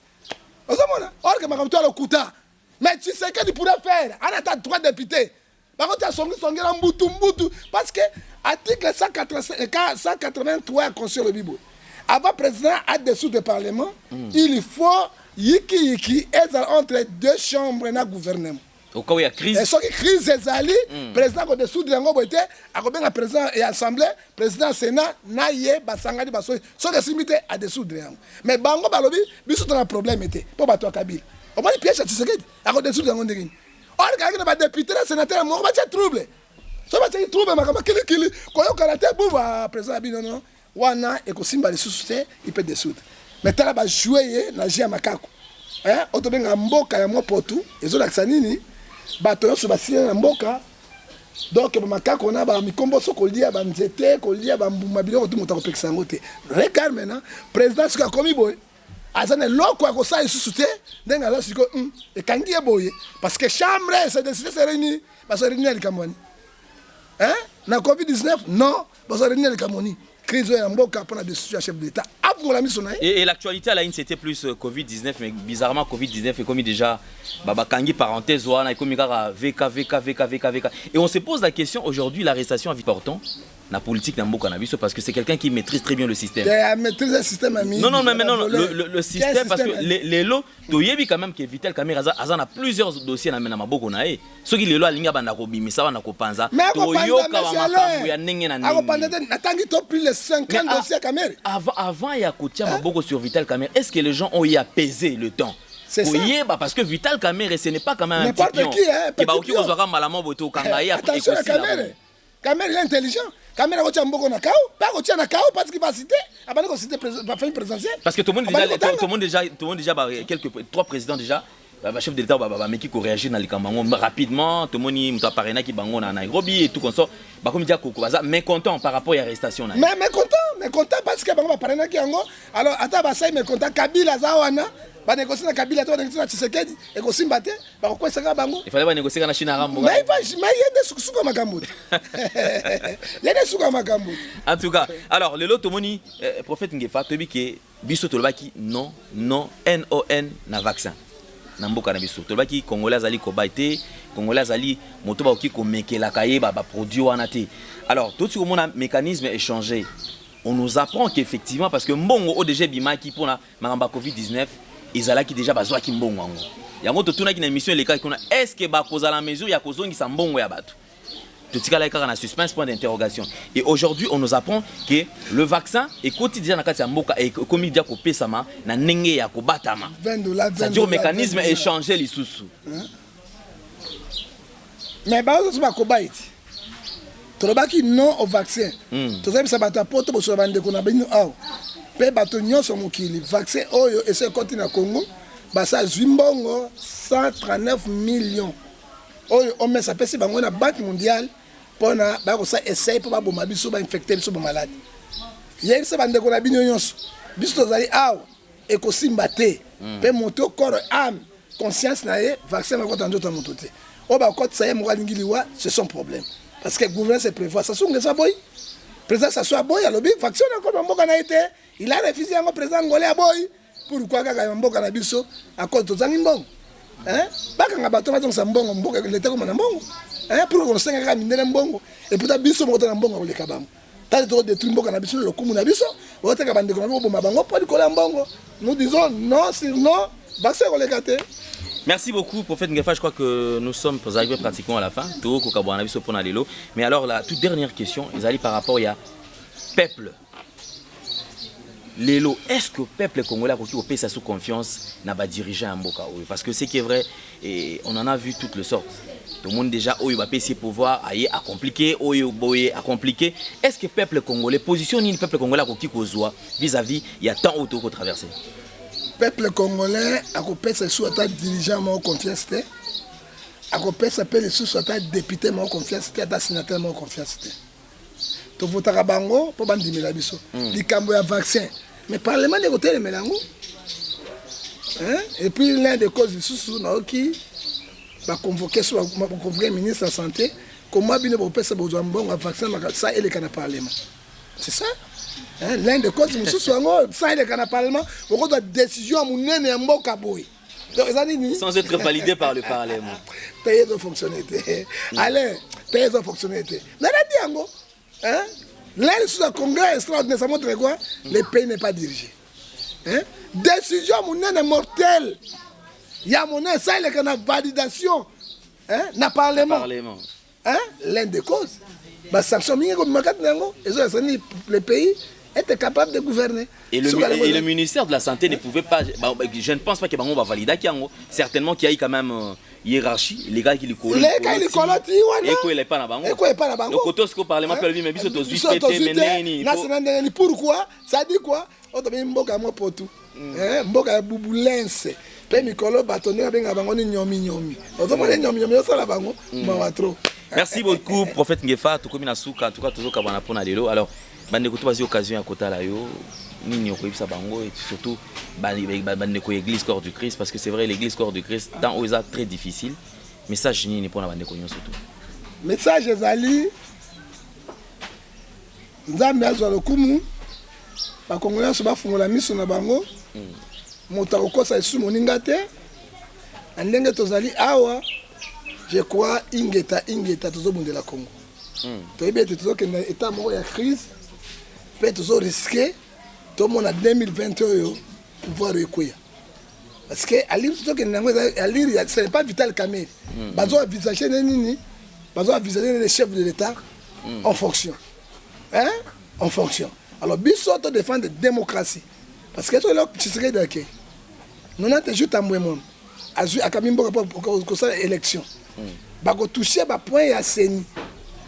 Ozomona or que makambo to alokuta. Mais Tshisekedi pourrait faire ana ata trois députés, bakotia songisongela mbutu mbutu, parce que article 183 ya constitution elobi boye: avant président adissoudre parlement, il faut yikiyiki ezala entre deux chambres na gouvernement. Au cas où il y a crise. Soki crise ezali, président akodissoudre yango boye te. Akobenga président ya assemblée, président ya sénat na ye, basangani, basoki soki esimbi te, adissoudre yango. Mais bango balobi biso tona problème te mpo bato ya Kabila. Omoni piège ya Tshisekedi? Akodissoudre yango ndenge nini or kayaki na badéputé na sénateur moko batia trouble? So batiaki trouble, makambo kilikili, koyokana te, buba président ya bino no wana ekosimba lisusu te, il peut dissoudre. Mais tala, bajouer ye na jeu ya makako oyo tobengaka mboka ya mopotu. Ezolakisa nini? Bato nyonso basili na mboka. Donc bamakako na bamikomboso kolia banzete, kolia bambuma, biloko tu, moto akopekisa yango te. Regarde maintenant, président soki akomi boye, aza na eloko ya kosala lisusu te. Ndenge aza sikoyo, ekangi ye boye, parce que chambre se décide, se réunir, bazo réunir na likambo wani na COVID 19. Non, bazo réunir na likambo nini? Crise oyo ya mboka, mpona décision ya chef d'État, afungola miso na ye. Et l'actualité à la une, c'était plus Covid-19, mais bizarrement, Covid-19 est comme déjà, bakangi parenthèse, wana, comme kaka VK, VK, VK, VK, VK. Et on se pose la question aujourd'hui, l'arrestation important, la politique na mboka na biso, parce que c'est quelqu'un qui maîtrise très bien le système. Te, maîtrise le système ami. Non, non, mais non, le système, parce que les lots, toyebi quand même que Vital Kamerhe aza, aza na plusieurs dossiers na mena maboko na ye. Soki lelo alingi abanda kobimisa, banda kopanza, toyoka ba makambo ya ndenge na Akopanza ndenge. te. Natangi to plus les 50 Mais dossiers ya Kamerhe. Avant ya kotia maboko sur Vital Kamerhe, est-ce que les gens ont eu apaisé le temps? C'est ça. Koyeba, parce que Vital Kamerhe, ce n'est pas quand même un petit N'importe pion. qui, hein, petit Ke baoki pion. kozwaka mbala moko boye te, okanga ye après Attention na ekosila Kamerhe. bongo. Kamerhe, il est intelligent. Kamerhe akotia mboko na kao mpe akotia na kao parce qu'il va citer, abandi kociter bafamille présidentielle. Parce que tout le monde Abandi déjà, kotanga. tout le monde déjà, bah, quelques trois présidents déjà, bah, chef de l'État, bah, mais qui réagir dans les Cameroun rapidement, tout le monde muto aparenaki bango na Nairobi et tout comme ça, bah, comme dire koko baza mécontent par rapport à l'arrestation na ye. Mais mécontent, mécontent parce que bango baparenaki yango. Alors ata basali mécontent, Kabila aza wana, banégocie na Kabila te, banégocie na Tshisekedi, ekosimba te, bakokwesaka bango. Il fallait ba négocier na Chine Rambo. Mais mais ye nde suka makambo te, ye nde suka makambo te. En tout cas, alors lelo tomoni prophète Ngefa, toyebi ke biso tolobaki non, non, non na vaccin na mboka na biso. Tolobaki Congolais azali kobai te, Congolais azali moto bakoki komekelaka ye baproduit wana te. Alors toti komona mécanisme échangé, on nous apprend qu'effectivement, parce que mbongo oyo déjà ebimaki mpona makambo ya COVID-19 ezalaki déjà, bazwaki mbongo yango. Yango totunaki na émission elekaki kuna: est ce que bakozala mesure ya kozongisa mbongo ya bato? Totikalaki kaka na suspense, point d'interrogation. Et aujourd'hui, on nous apprend que le vaccin ekoti déjà na kati ya mboka, ekomi déjà kopesama na ndenge ya kobatama. 20 dollars. C'est-à-dire mécanisme échangé lisusu. Mais baozoso bakobai ti tolobaki non au vaccin. Tozayebisa bato ya poto, bosola bandeko na bino awa mpe bato nyonso mokili, vaccin oyo esi ekoti na Congo. Basa azwi mbongo 139 millions oyo OMS apesi bango na Banque mondiale mpona bakosala essai mpo baboma biso, bainfecte biso bamaladi. Yebisa bandeko na bino nyonso, biso tozali awa, ekosimba te. Mpe moto, corps, âme, conscience na ye, vaccin bakota nzoto ya moto te. Oyo bakotisa ye moko alingi liwa, c'est son problème, parce que gouvernement se prévoit. Sassou Nguesso aboyi, président Sassou aboyi, alobi vaccin nakota mboka na ye te, il a refusé yango. Président angolais aboyi. Pourquoi kaka ya mboka na biso akoti? Tozangi mbongo? Bakanga bato, bazongisa mbongo, mboka leta koma na mbongo. Pour kosenga kaka mindele mbongo, et pourtant biso moko to na mbongo koleka bango. Tali tokodétruire mboka na biso, lokumu na biso, oteka bandeko na biso, koboma bango mpo likolo ya mbongo. Nous disons non sur non, vaccin koleka te. Merci beaucoup, prophète Ngefa. Je crois que nous sommes arrivés pratiquement à la fin. Mais alors, la toute dernière question, ils par rapport à peuple. Lelo, est-ce que le peuple congolais a kopesa lisusu confiance na ba dirigeant ya mboka oyo? Parce que ce qui est vrai, et on en a vu toutes les sortes. Tout le monde déjà oyo bapesi pouvoir aye a compliqué, oyo boye a compliqué. Est-ce que peuple congolais, position nini peuple congolais akoki kozwa vis-à-vis ya temps oyo toko traverser? Peuple congolais akopesa lisusu ata dirigeant moko confiance te, akopesa mpe lisusu ata député moko confiance te, ata sénateur moko confiance te. Tovotaka bango mpo bandimela biso likambo ya vaccin, mais parlement nde kotelemela yango. Et puis l'un des causes lisusu, nayoki baconvoke, so baconvoke ministre ya Santé, comment bino bopesa, bozwa mbongo ya vaccin sa eleka na parlement? C'est ça, hein? L'un des causes mosusu yango, sa eleka na parlement, bokozwa décision ya monene ya mboka boye, donc eza nini? Sans être validé par le parlement. Pays ezofonctionne te, alain, pays ezofonctionne te. Nalandi yango. L'un lisusu ya congrès extraordinaire, ça montre quoi? Le pays n'est pas dirigé, hein? Décision monene mortelle ya monene sa eleka na validation, hein? Na parlement, parlement. Hein? L'un des causes, basanction mingi ekobima kati na yango, ezolakisa nini? Le pays est capable de gouverner. Et le ministère de la Santé ne pouvait pas, bah, je ne pense pas que bango va valider yango. Certainement qu'il y a eu quand même hiérarchie, les gars qui likolo. Leka likolo ti wana. Eko epa na bango. Eko epa na bango. Le côté au parlement peut lui, mais biso tozwi te, mais nini? Nasena ndenge ni? Pourquoi? Ça dit quoi? Oyo tobengi mboka ya mopotu, mboka ya bubulense, mpe mikolo bato ndenge babengaka bango ni nyominyomi, ozomona nyominyomi osala bango mawa trop. Merci beaucoup, prophète Ngefa. Tokomi na suka, en tout cas tozokabana mpona lelo. Alors bandeko to bazwi occasion ya kotala yo, nini okoyebisa bango, et surtout bandeko ya Église Corps du Christ? Parce que c'est vrai, l'Église Corps du Christ, temps oyo eza très difficile. Message nini mpona bandeko nyonso to? Message ezali: Nzambe azwa lokumu. Bakongolais nyonso bafungola miso na bango. Moto akokosa lisusu moninga te. Na ndenge tozali awa, je crois, ingeta ingeta, tozobundela Congo. Toyebi ete tozokende état moko ya crise, mpe tozorisquer tomona 2020 oyo pouvoir ekweya, parce que allure tozokende yango, allure, ce n'est pas Vital Kamerhe. Bazo envisage ne nini? Bazo envisage ne chef de l'État en fonction, hein? En fonction. Alors biso to défendre démocratie, parce que soki eloko Tshisekedi ake 90 jours, Tambwe Mono azwi, akambi mboka mpo kosala élection, bakotouche bapoint ya CENI,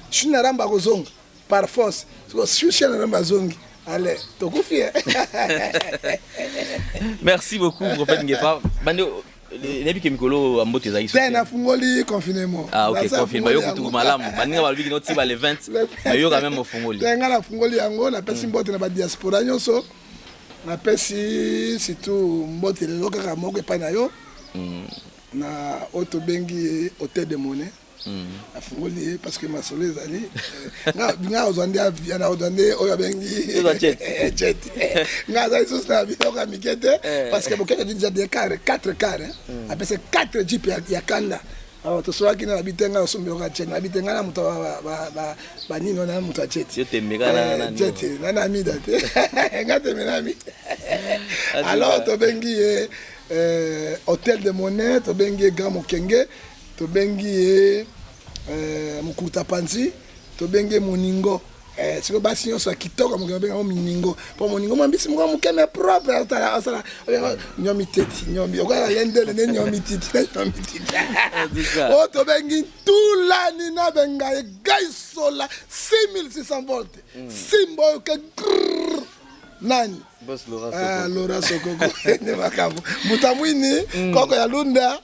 Shina Rambo akozonga par force. Shina Rambo azongi, ale tokufi. Merci beaucoup, prophète Ngefa. Bande nayebi ke mikolo mbote ezalaki. Te, nafungoli confinement. Ah ok, confinement yo kutu malamu. Baninga balobi kino ti ba le 20, mais yo quand même ofungoli. Te, ngai nafungoli yango. Napesi mbote na badiaspora nyonso, napesi surtout mbote lelo kaka moko epai na yo, na oyo tobengi Hôtel de Monnaie. Nafungoli ye parce que masolo ezali. Nga ozwa nde, ozwa nde oyo abengi jet. Nga aza lisusu na biloko ya mike te, parce que bokende déjà de 4 car, apesa 4 jeep ya kanda. Tosolaki na nabi te, nga osombi biloko ya jet, nabi te, nga na moto banini wana, moto ya jet, jet nga na amida te, nga teme na amida. Alors tobengi ye Hôtel de Monnaie, tobengi ye Grand Mokenge, tobengi ye Mokuta Panzi, tobengi ye Moningo. Sikoyo basi nyonso ya kitoko mokenge, babenga moningo, mpo moningo mwa mbisi moko moke mais propre, asala nyomi teti nyomi okoyaka lendele nde nyomi titi na nyomi titi. Oyo tobengi Tulani na benga ye Gaisola 6600 volt, simba oyo ke. Nani? Boss Laurent Ah, Sokoko. Laurent Sokoko nde makambo. Moto ya mwini, koko ya Lunda,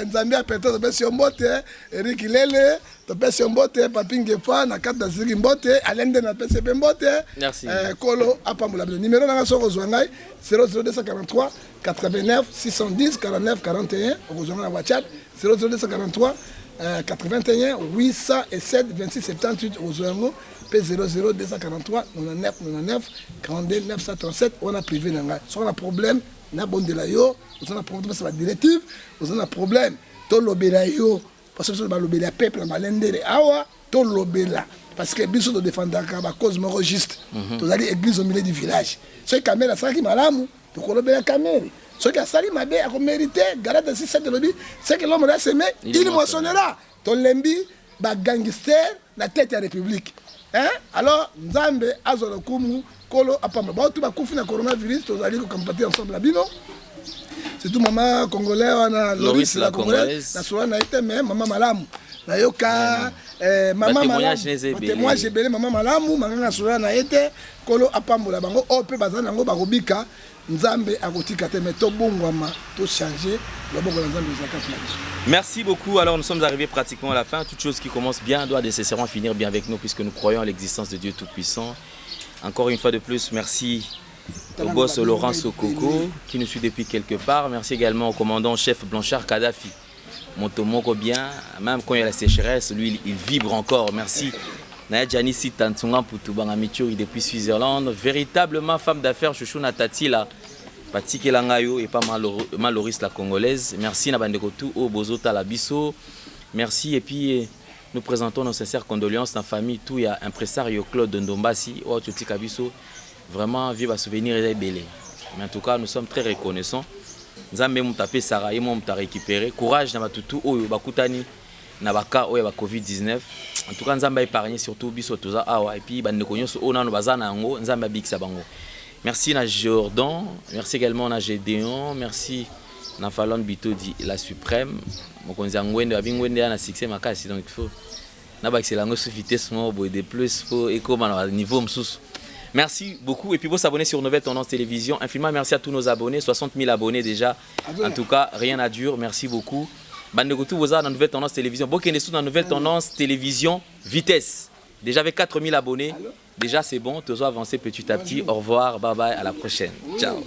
Nzambe ya Peter topesi yo mbote, Eric Lele topesi yo mbote, Papi Ngefa na kati na Zurich mbote, Alain Ndene napesi ye mpe mbote. Merci. Kolo apambola bino. Numero nanga soki ozwa ngai 00243 89 610 49 41, okozwa ngai na WhatsApp 00243 81 807 26 78, okozwa yango mpe 00243 99 99 42 937 wana privé na ngai. Soki na problème nabondela yo, oza na problème topesa badirective, oza na problème tolobela yo, parce que biso balobela ya peuple na balendele awa tolobela, parce que biso todefendaka bacause moko juste. Tozali église au milieu du village. Soki Kamerhe asalaki malamu, tokolobela Kamerhe. Soki asali mabe, akomérite. Galates 6 elobi: ce que l'homme a semé, il il moissonnera. Tolembi bagangster na tête ya république, hein? Alors Nzambe azwa lokumu, Kolo apamba baotu bakufi na coronavirus. Tozali kocompatir ensemble na bino, surtout mama congolais wana. Loris. Loris. La La congolaise. Congolaise. Nasola na ye te, mais mama malamu nayoka, mama. Batémoignage neza ebele. Témoignage ebele. Mama malamu manganga, nasola na ye te. Kolo apambola bango oyo mpe baza nango, bakobika. Nzambe akotika te, mais tobongwama, tochange. Loboko na Nzambe ezala kati na biso. Merci beaucoup. Alors, nous sommes arrivés pratiquement à la fin. Toute chose qui commence bien doit nécessairement finir bien avec nous, puisque nous croyons à l'existence de Dieu Tout-Puissant. Encore une fois de plus, merci au boss Laurent Sokoko qui nous suit depuis quelque part. Merci également au commandant chef Blanchard Kadhafi. Motomoko bien, même quand il y a la sécheresse, lui, il vibre encore. Merci. Naya Jani Sita Ntunga Mputu Bangamichuri depuis Switzerland. Véritablement femme d'affaires, Chouchou Natati là. Batikela ngai yo et pas Maloris la congolaise. Merci na bandeko tout oyo bozotala biso. Merci et puis nous présentons nos sincères condoléances na famille tout ya impresario Claude Ndombasi oyo totika biso. Vraiment vieux, ba souvenir eza ebele. Mais en tout cas, nous sommes très reconnaissants. Nzambe moto apesaka, ye mo moto arécupéré. Courage na bato tout oyo bakutani na baka oyo ya ba Covid-19. En tout cas, Nzambe aépargne surtout biso toza awa et puis bandeko nyonso oyo nano baza na yango, Nzambe abikisa bango. Merci na Jordan, merci également na Gédéon, merci na Falon Bitodi la suprême. Mokonzi ya ngwende babi ngwende ya na succès makasi, donc il faut nabakisela yango su vitesse moko boye de plus po ekóma na niveau mosusu. Merci beaucoup. Et puis, vous s'abonner sur Nouvelle Tendance Télévision. Infiniment merci à tous nos abonnés. 60 000 abonnés déjà. En tout cas, rien à dire. Merci beaucoup. Bandeko tout boza dans Nouvelle Tendance Télévision. Bokende dans Nouvelle Tendance Télévision Vitesse. Déjà avec 4 000 abonnés. Déjà, c'est bon. Toujours avancer petit à petit. Au revoir. Bye bye. À la prochaine. Ciao.